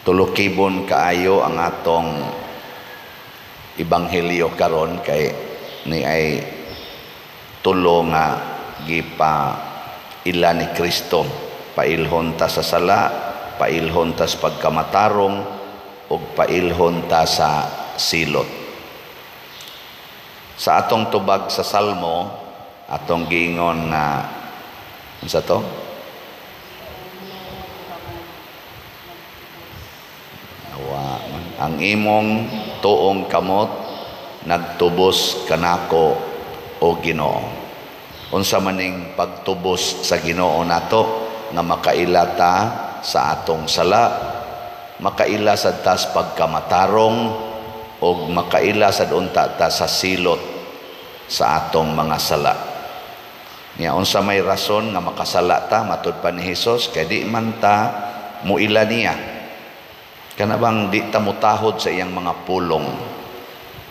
Tulukibon kaayo ang atong ebanghelyo karon kay ni ay tulo nga gipa ila ni Kristo: pailhon ta sa sala, pailhon ta sa pagkamatarong, ug pailhon ta sa silot. Sa atong tubag sa Salmo, atong giingon nga unsa to? Awa man. Ang imong tuong kamot nagtubos kanako, o Ginoo. Unsa maning pagtubos sa Ginoo nato nga makaila ta sa atong sala, makaila sad ta sa pagkamatarong, ug makaila sad unta ta sa silot sa atong mga sala. Nya unsa may rason nga makasala ta matud pa ni Hesus? Kay di man ta muila niya. Kana bang di ta mutahod sa iyang mga pulong.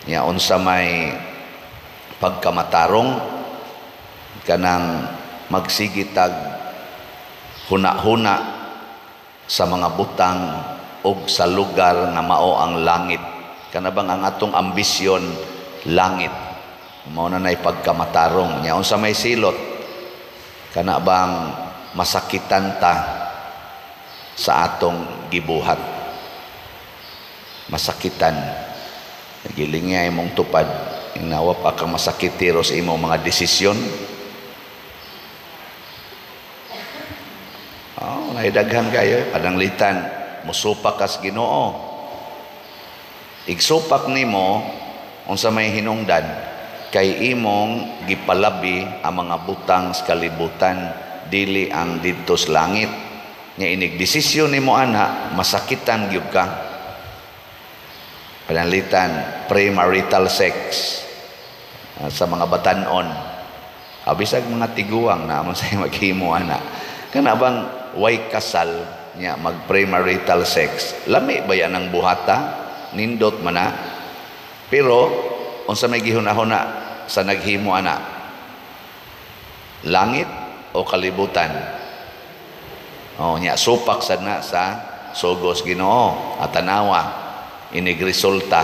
Nya unsa may pagkamatarong? Kanang magsigitag huna-huna sa mga butang og sa lugar nga mao ang langit. Kana bang ang atong ambisyon langit, mao na nay pagkamatarong. Nya unsa may silot? Kana bang masakitan ta sa atong gibuhat, masakitan. Giling nga imong tupad, inawa pa kang masakitiro sa imong mga desisyon. Oh, naidaghan kayo padanglitan musupak kas Ginoo. Igsupak nimo unsa may hinungdan? Kay imong gipalabi ang mga butang sa kalibutan, dili ang didto sa langit. Nya inig desisyon nimo ana, masakitan gyud ka. Pananglitan premarital sex sa mga batan-on, bisag mga tiguang na man say maghimo ana. Kana bang way kasal nya mag premarital sex, lami ba yan ang buhata? Nindot man na. Pero unsa may gihunahuna sa naghimo ana? Langit o kalibutan? Oh, nya supak sad na sa sugos Ginoo. Atanawa inig resulta.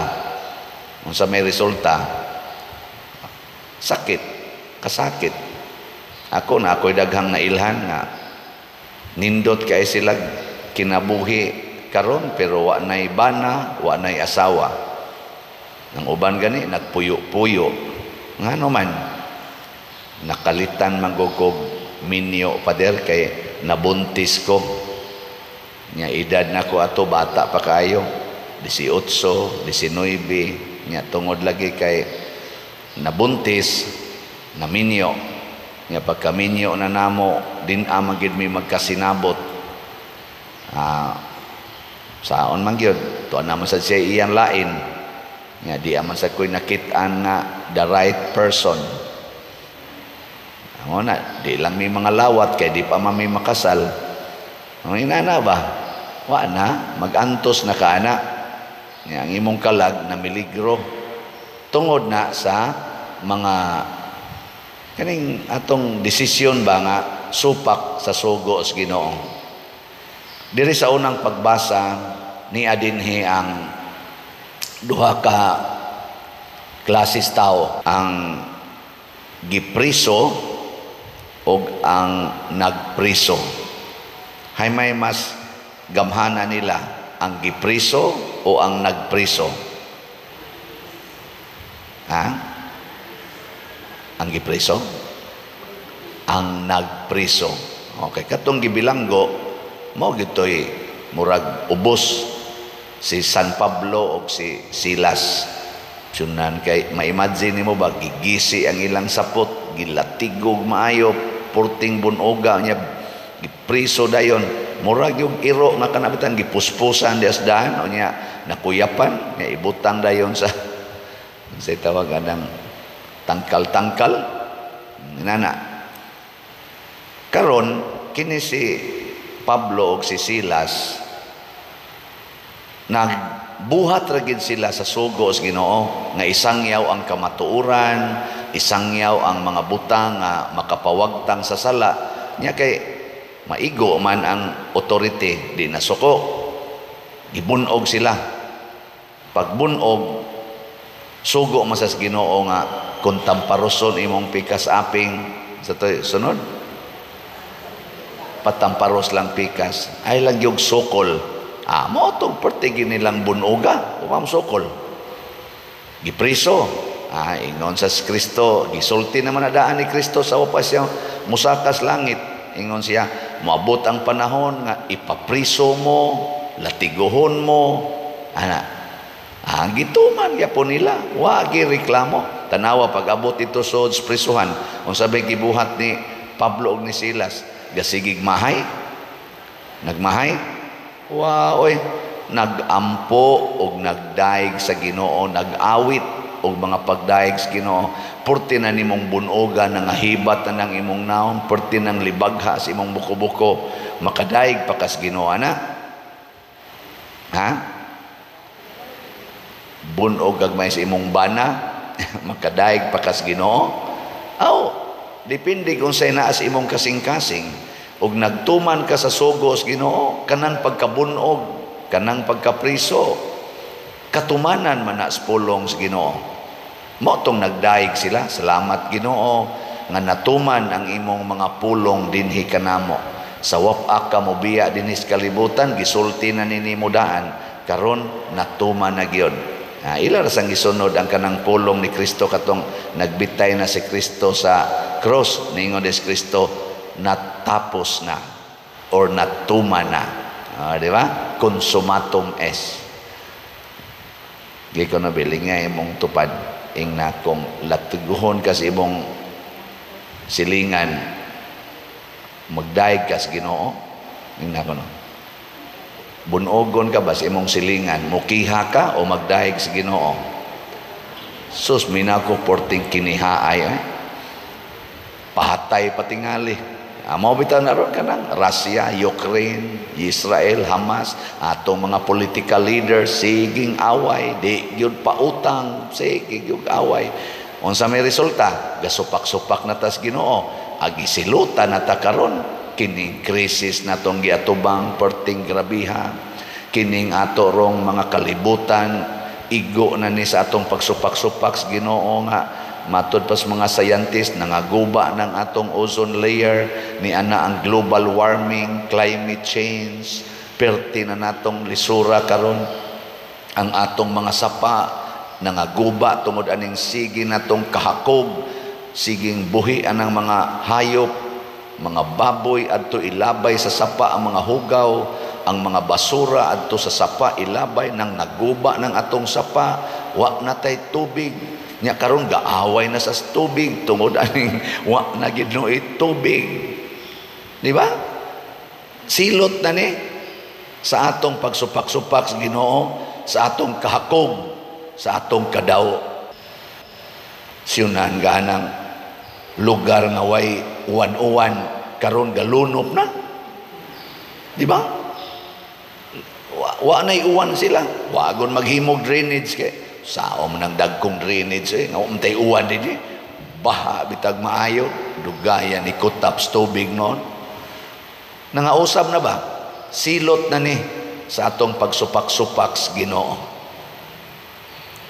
Unsa may resulta? Sakit, kasakit. Ako na ako'y daghang nailhan nga nindot kay sila kinabuhi karon pero wa nay bana, wa nay asawa. Nang uban gani nagpuyo-puyo. Ngano man nakalitan manggugog minyo pader kay nabuntis ko. Nya edad na ko ato, bata pa kaayo, 18, 19, nya tungod lagi kay nabuntis, naminyo. Nya pagkaminyo na namo, din ama gid mi magkasinabot. Saon man gyud, tuan naman sad siya iyang lain. Nya di aman sad ko'y nakit-an nga the right person. Amo na, di lang may mga lawat kay di pa man may makasal. Ang inana ba? Wa na, magantos na ka ana. Nya ang imong kalag na miligro tungod na sa mga kaning atong desisyon ba nga supak sa sugo sa Ginoo. Diri sa unang pagbasa ni adinhi ang duha ka klases tao, ang gipriso og ang nagpriso. Hay may mas gamhana nila, ang gipriso o ang nagpriso? Ha? Ang gipriso? Ang nagpriso. Okay, katong gibilanggo mao gitoy murag ubos si San Pablo og si Silas. Sunan kay ma-imagine nimo ba gigisi ang ilang sapot, gilatigog maayo, purting bunoga niya, gipriso dayon. Murag yung iro nga kanabitan gipuspusan di asdahan o niya nakuyapan, niya ibutang dayon sa sa tawag anang tangkal-tangkal nana. Karon kini si Pablo og si Silas nagbuhat ra gid sila sa sugo sa Ginoo nga isangyaw ang kamatuoran, isangyaw ang mga butang nga makapawagtang sa sala. Nya kay maigo man ang authority, di nasuko. Gibunog sila. Pagbunog, sugo man sa Ginoo nga kung tamparoson imong pikas aping sa to, sunod patamparos lang pikas ay lang yung sukol. Ah, mo tong perti nilang bunoga, umam sukol. Gipriso. Ah, ingon sa Kristo, gisulti naman na daan ni Kristo sa pa siya musakas langit. Ingon siya, moabot ang panahon nga ipapriso mo, latiguhon mo. Ana. Ah, gituman gyapon nila, wa gi reklamo. Tanawa pag abot ito sa prisuhan, unsa bay gibuhat ni Pablo ug ni Silas? Gasigig mahay. Nagmahay? Wa oy, nagampo og nagdaig sa Ginoo, nag-awit og mga pagdaig sa Ginoo. Purti na nimong bunoga, nangahibat na nang imong naon, purti nang libagha sa imong buko-buko, makadaig pa kas Ginoo ana. Ha? Bunog gagmay sa imong bana, makadaig pa kas Ginoo. Aw, depende kung sa naa sa imong kasing-kasing. Og nagtuman ka sa sugos Ginoo, kanang pagkabunog, kanang pagkapriso, katumanan man na sa pulong sa Ginoo. Mao tong nagdaig sila, salamat Ginoo nga natuman ang imong mga pulong dinhi kanamo. Sa wap ka mobiya dinhi sa kalibutan, gisulti na nini mo daan, karon natuman na gyud. Ah, ila ra sang gisunod ang kanang pulong ni Kristo katong nagbitay na si Kristo sa cross, ningon des Kristo natapos na or natuman na. Ah, di ba? Consummatum est. Gi ko na bilingay imong tupad ing na kung latiguhon ka sa imong silingan, magdaig ka sa Ginoo. Ing na ko no. Bunogon ka ba sa imong silingan, mukiha ka o magdaig sa Ginoo? Sus, minako porting kinihaay eh. Pahatay patingali. Amo bitaw na ron kanang Russia, Ukraine, Israel, Hamas, atong mga political leaders siging away, di gyud pautang, sige gyud away. Unsa may resulta? Gasupak-supak na tas Ginoo. Agi silutan na ta karon kining krisis natong giatubang perting grabiha, kining ato rong mga kalibutan igo na ni sa atong pagsupak-supak sa Ginoo nga matud pas mga scientist nangaguba ng atong ozone layer ni ana ang global warming, climate change, perti na natong lisura karon. Ang atong mga sapa nangaguba tungod aning sige natong kahakog, siging buhi anang mga hayop, mga baboy adto ilabay sa sapa ang mga hugaw, ang mga basura adto sa sapa ilabay, nang naguba ng atong sapa, wa na tay tubig. Nya karon gaaway na sa tubig tungod aning wa na gid no tubig. Di ba? Silot na ni sa atong pagsupak-supak sa Ginoo, sa atong kahakog, sa atong kadaw. Siyunan ganang lugar nga way uwan-uwan karon galunop na. Di ba? Wa na'y uwan sila. Wagon maghimog drainage kay saom ng dagkong drainage eh. Nga umtay uwan dinhi. Baha bitag maayo, dugayan ikutap tubig noon. Nangausab na ba? Silot na ni sa atong pagsupak-supak sa Ginoo.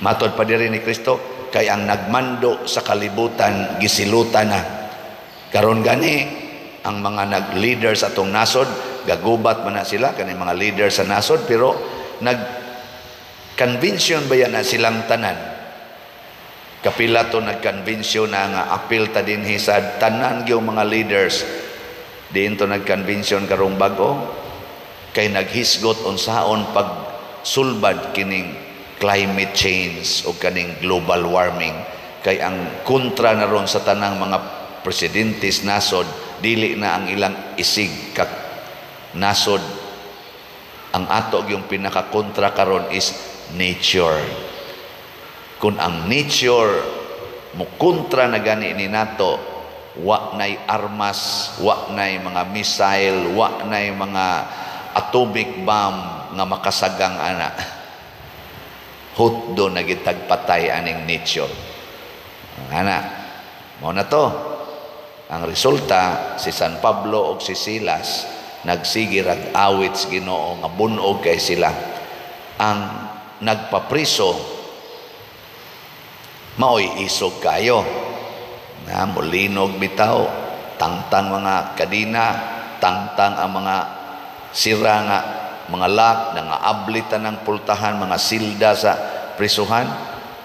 Matod pa diri ni Kristo, kay ang nagmando sa kalibutan gisilutan na. Karon gani ang mga nag-leader sa atong nasod, gagubat man na sila kani mga leader sa nasod, pero nag convention ba yan na silang tanan? Kapila to nag-convention na nga apil ta dinhi sa tanan gyud mga leaders. Diin to nag-convention karong bag-o kay naghisgot unsaon pagsulbad kining climate change o kaning global warming. Kay ang kontra na ron sa tanang mga presidentes nasod, dili na ang ilang isig ka nasod. Ang ato yung pinakakontra karon is nature. Kung ang nature mukontra na gani ni nato, wa nay armas, wa nay mga missile, wa nay mga atomic bomb nga makasagang ana. Hutdo na gitagpatay aning nature. Ana, mao na to. Ang resulta, si San Pablo og si Silas nagsige rag awit sa Ginoo nga bunog kay sila. Ang nagpapriso maoy isog kayo na molinog bitaw, tangtang mga kadina, tangtang ang mga sira nga mga lock, nangaabli ng pultahan, mga silda sa prisuhan.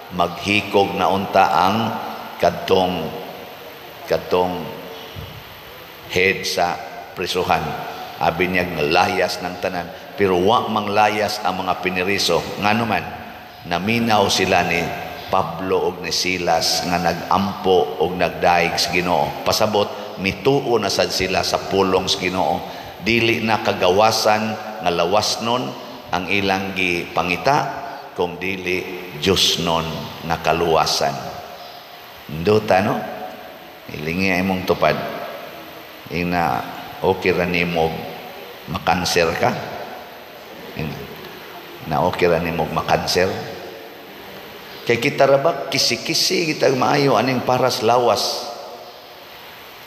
Maghikog na unta ang kadtong kadtong head sa prisuhan. Abi niya nga layas ng tanan, pero wa mang layas ang mga piniriso. Ngano man, naminaw sila ni Pablo og ni Silas nga nagampo og nagdaig sa Ginoo. Pasabot, mituo na sad sila sa pulong sa Ginoo. Dili na kagawasan nga lawas nun ang ilang gipangita, kung dili Diyos nun nga kaluwasan. Nduta, no? Ilingi imong tupad. Ina, okay ra nimo makanser ka? Ina, na okay ra nimo makanser? Kay kita ra ba, kisi-kisi kita maayo aning paras lawas.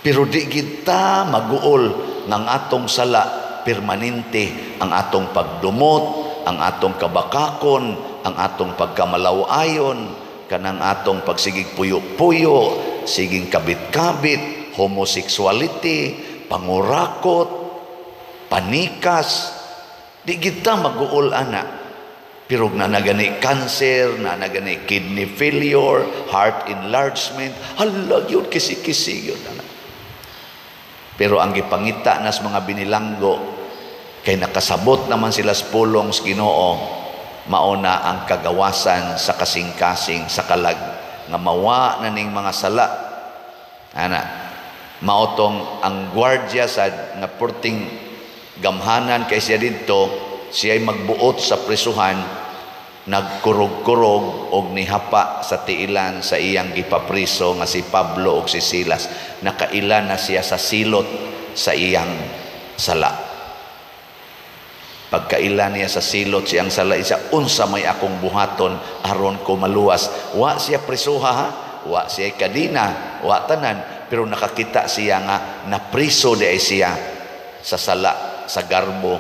Pero di kita maguol ng atong sala permanente ang atong pagdumot, ang atong kabakakon, ang atong pagkamalaw-ayon, kanang atong pagsigig puyo-puyo, siging kabit-kabit, homosexuality, pangurakot, panikas. Di kita maguol ana. Pero na nagani cancer, na nagani kidney failure, heart enlargement, hala yun, kisi-kisi yun. Ana. Pero ang gipangita nas mga binilanggo, kay nakasabot naman sila sa pulong sa Ginoo, mauna ang kagawasan sa kasing-kasing sa kalag nga mawa na ning mga sala. Ana, maotong ang gwardya sa nga purting gamhanan kay siya didto, siya'y magbuot sa prisuhan, nagkurog-kurog og nihapa sa tiilan sa iyang gipapriso nga si Pablo og si Silas. Nakaila na siya sa silot sa iyang sala. Pagkaila niya sa silot siyang sala, isa, "Unsa may akong buhaton aron ko maluwas?" Wa siya prisuha ha, wa siya kadina, wa tanan, pero nakakita siya nga napriso di ay siya sa sala sa garbo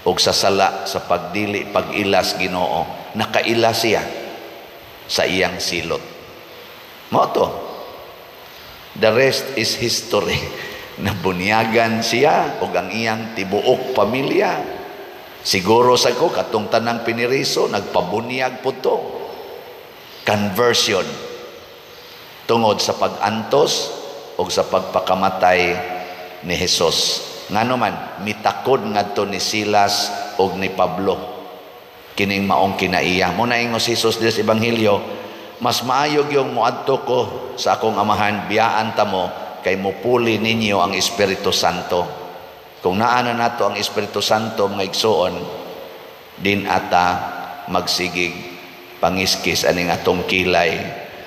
og sa sala sa pagdili pag-ilas Ginoo. Nakaila siya sa iyang silot. Mao to, the rest is history. Nabunyagan siya og ang iyang tibuok pamilya. Siguro sa ko katong tanang piniriso nagpabunyag po to. Conversion tungod sa pag-antos og sa pagpakamatay ni Hesus. Ngano man, mitakod ngadto ni Silas og ni Pablo kining maong kinaiya. Mo na ingon si Jesus sa Ebanghelyo, "Mas maayo yung moadto ko sa akong Amahan, biyaan ta mo kay mupuli ninyo ang Espiritu Santo." Kung naa na nato ang Espiritu Santo, mga igsuon, din ata magsigig pangiskis aning atong kilay,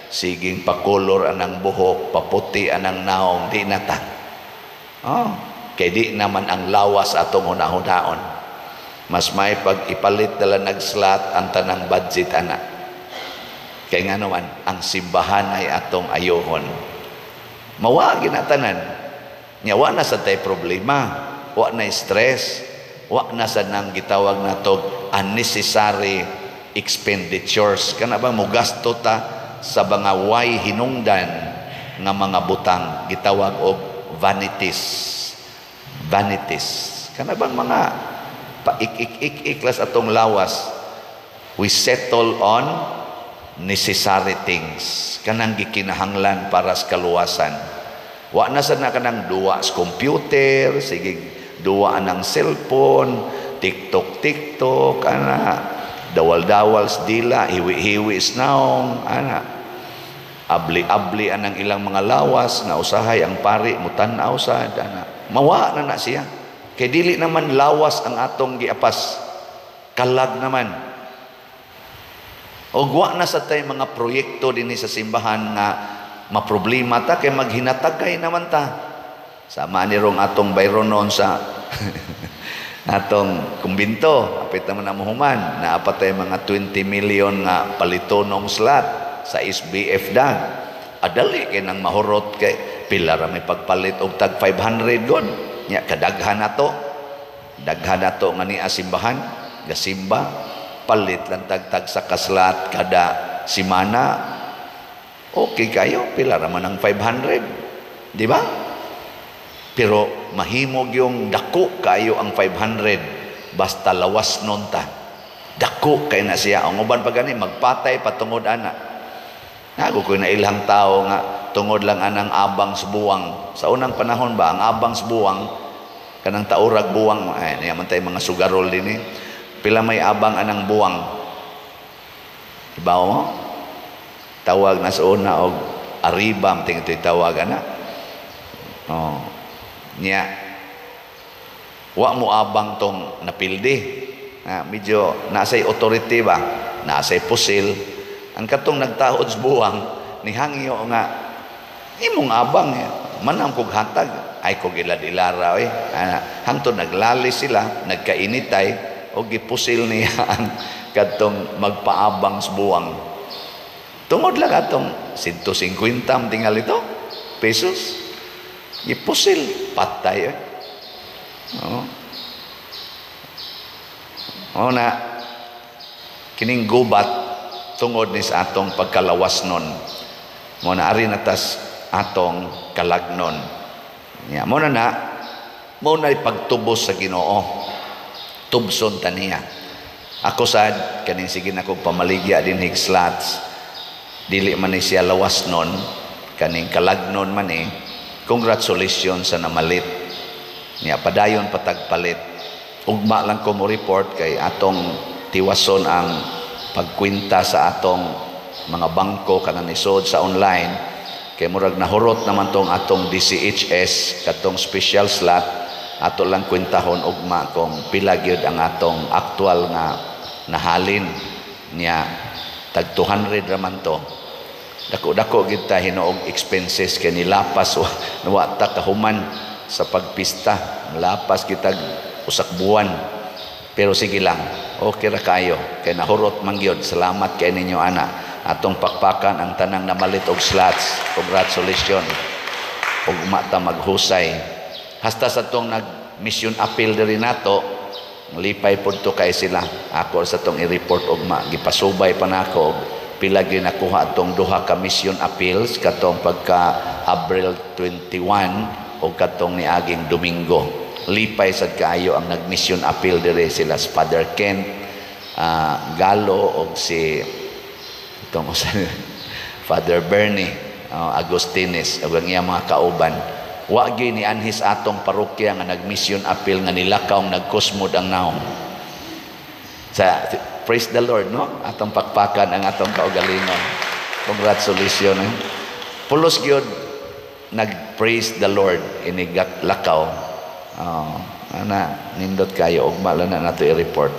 siging pakolor anang buhok, paputi anang naong, di na ta. Oh, kay di naman ang lawas atong hunahunaon. Mas may pag ipalit dala nagslot ang tanang budget ana. Kay nga naman, ang simbahan ay atong ayohon. Mawagi na tanan. Nya wa na sa tay problema, wa na stress, wa na sa nang gitawag nato unnecessary expenditures. Kana bang mugasto ta sa mga way hinungdan nga mga butang, gitawag og vanities. Vanities. Kana bang mga paik-ik-ik ik atong lawas. We settle on necessary things, kanang gikinahanglan para sa kaluwasan. Wa na sa na kanang duwa sa computer, sige duwa ng cellphone, TikTok TikTok ana, dawal-dawal sa dila, hiwi-hiwi sa naong ana, abli-abli anang ilang mga lawas nga usahay ang pari mutan-aw sa ana. Mawa na na siya kay dili naman lawas ang atong giapas, kalag naman. Og wa na sa tay mga proyekto dinhi sa simbahan nga maproblema ta kay maghinatagay naman ta. Sama ni rong atong bayronon sa atong kumbinto, apit naman na muhuman, naa pa tay mga 20 million nga palitonong slot sa SBF dag. Adali kay nang mahurot kay pila ra may pagpalit og tag 500 god. Nya kadaghan nato. Daghan nato nga niya simbahan, gasimba. Palit lang tagtag sa ka-slot kada simana. Okay kayo, pila raman ang 500. Di ba? Pero mahimog yung dako kayo ang 500 basta lawas nun ta. Dako kay na siya. Ang uban pa gani magpatay patungod ana. Nago ko na ilang tao nga tungod lang anang abang sa buwang. Sa unang panahon ba, ang abang sa buwang, kanang taurag buwang, ay, niya man tayo mga sugarol din eh. Pila may abang anang buwang? Ibaw mo? Tawag na sa una og aribam, tingin ito'y tawag ana. Oh. Niya, wa mo abang tong napildi. Ah, medyo nasay authority ba? Nasay pusil. Ang katong nagtaod sa buwang, nihangyo nga, imong abang, eh. Manam kog hatag, ay kog ilad-ilara, eh. Ah, hangtod naglali sila, nagkainitay, o gipusil niya ang katong magpaabang sa buwang. Tungod lang atong 150 tingal ito, pesos. Gipusil, patay. Eh. Oo. O na, kining gubat tungod ni sa atong pagkalawas nun. Mo na ari na tas atong kalagnon. Ya, mo na na, mo na pagtubos sa Ginoo. Tubson ta niya. Ako sad kaning sige na kog pamaligya din hig slots. Dili man ni siya lawas nun, kaning kalagnon man eh. Congratulations sa namalit. Niya padayon patagpalit. Ugma lang ko mo report kay atong tiwason ang pagkwenta sa atong mga bangko kanang nisod sa online kay murag nahurot naman tong atong DCHS katong special slot. Ato lang kwentahon ugma kung pila gyud ang atong aktual nga nahalin. Niya tag 200 raman to. Dako-dako gid ta hinuog expenses kay nilapas wa ta kahuman sa pagpista, lapas kitag usak buwan. Pero sige lang, okay ra kayo kay nahurot man gyud. Salamat kay ninyo ana. Atong pakpakan ang tanang namalit og slots. Congratulations. Ugma ta maghusay hasta sa tong nag mission appeal diri nato. Lipay pud to kay sila. Ako sa tong i-report ugma, gipasubay pa nako og pila gyud nakuha atong duha ka mission appeals katong pagka Abril 21 o katong niaging Domingo. Lipay sad kaayo ang nag-mission appeal dire, sila si Father Kent Galo og si itong Father Bernie Agustines ug ang iyang mga kauban. Wa gyud ni anhis atong parokya nga nag-mission appeal nga nilakaw, nagkusmod ang naong. Sa praise the Lord, no? Atong pakpakan ang atong kaugalingon. Congratulations. Eh. Pulos gyud nag-praise the Lord inig lakaw. Oh, ana, nindot kayo, ugma lang na nato i-report.